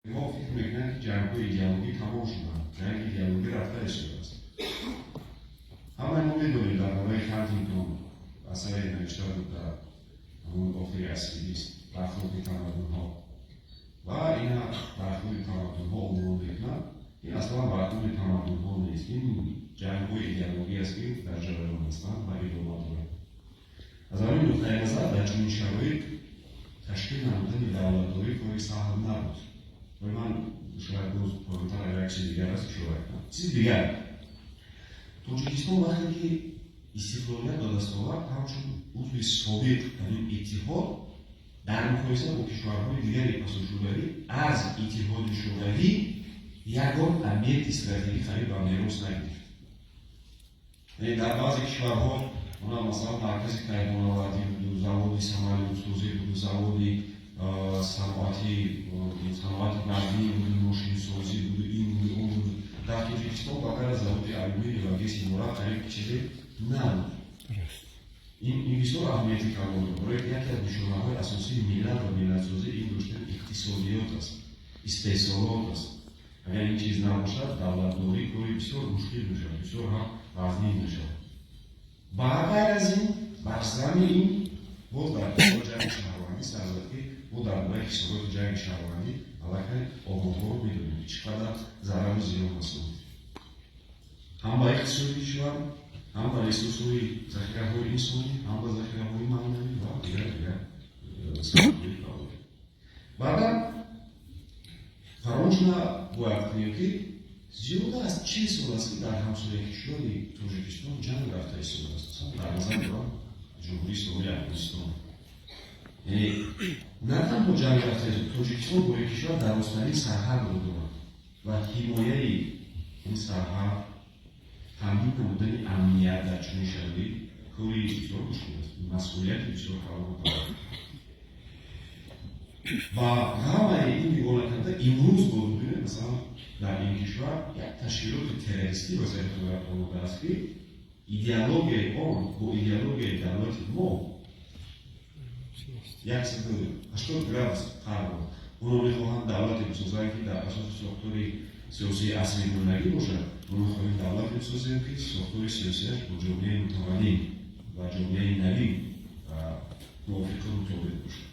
Мо фикр мекунем, ки ҷангҳои идеологӣ тамом шуданд, ҷанги идеологӣ рафта истодааст. Ҳамаи мо медонем, дар бораи Хантингтон асаре навишта буд дар ҳамон охири асри 20, «Бархӯрди тамаддунҳо», ва ина бархӯрди тамаддунҳо унвон мекунад. Ин аслан бархӯрди тамаддунҳо нест, ин ҷангҳои идеологӣ аст, ки дар ҷараён ҳастанд ва идома дорад. Аз ҳамин нуқтаи назар, дар чунин шароит ташкил намудани давлатдорӣ кори саҳл набуд. Вале ман шояд боз поёнтар, агар як чизи дигар аст, ишора кунам. Чизи дигар, Тоҷикистон вақте ки истиқлолият ба даст овард, ҳамчун узви собиқ дар ин иттиҳод, дар муқоиса бо кишварҳои дигари пасошӯравӣ, аз Иттиҳоди Шӯравӣ ягон объекти стратегӣ қариб ба мерос нагирифт. Яъне дар баъзе кишварҳо, она, масалан, маркази кайҳоннавардӣ буду, заводи самолётсозӣ буду, заводи саноати вазнин буду, мошинсозӣ буду, ин буду, он буду. Дар Тоҷикистон ба ғайр аз заводи алюминий ва ГЭСи Норак қариб чизе набуд. Ин бисёр аҳамияти калон дорад, барои яке аз нишонаҳои асосии миллат ва миллатсозӣ ин доштани иқтисодиёт аст, истеҳсолот аст. Агар ин чиз набошад, давлатдорӣ кори бисёр мушкил мешавад, бисёр ҳам вазнин мешавад. Ба ғайр аз ин, бар зами ин боз дар ҷанги шаҳрвандӣ сар зад, ки мо дар бораи хисороти ҷанги шаҳрвандӣ аллакай оморҳоро медонем, ки чӣ қадар зарару зиён расонид ҳам ба иқтисоди кишвар, ҳам ба ресурсҳои захираҳои инсонӣ, ҳам ба захираҳои маънавӣ ва дигар дигар самтҳои фаъолият. Баъдан фаромӯш набояд кунем, ки зиёда аз 40 сол аст, ки дар ҳамсояи кишвари Тоҷикистон ҷанг рафта истодааст. Масалан, дар назар дорам Ҷумҳурии Исломии Афғонистон. Яъне на танҳо ҷанг рафта, Тоҷикистон бо ин кишвар дарозтарин сарҳадро дорад ва ҳимояи ин сарҳад, таъмин намудани амният дар чунин шароит кори бисёр мушкил аст, масъулияти бисёр калон дорад. Ва ҳамаи ин нигоҳ накарда, имрӯз боз бибинед, масалан, дар ин кишвар як ташкилоти террористӣ ба сари қудрат омадааст, ки идеологияи он бо идеологияи давлати мо 180 градус фарқ дорад. Онҳо мехоҳанд давлате бисозанд, ки дар асоси сохтори сиёсии асри миёнагӣ бошад. Мо мехоҳем давлате бисозем, ки сохтори сиёсиаш бо ҷомеаи мутамаддин ва ҷомеаи навин мувофиқу мутобиқ бошад.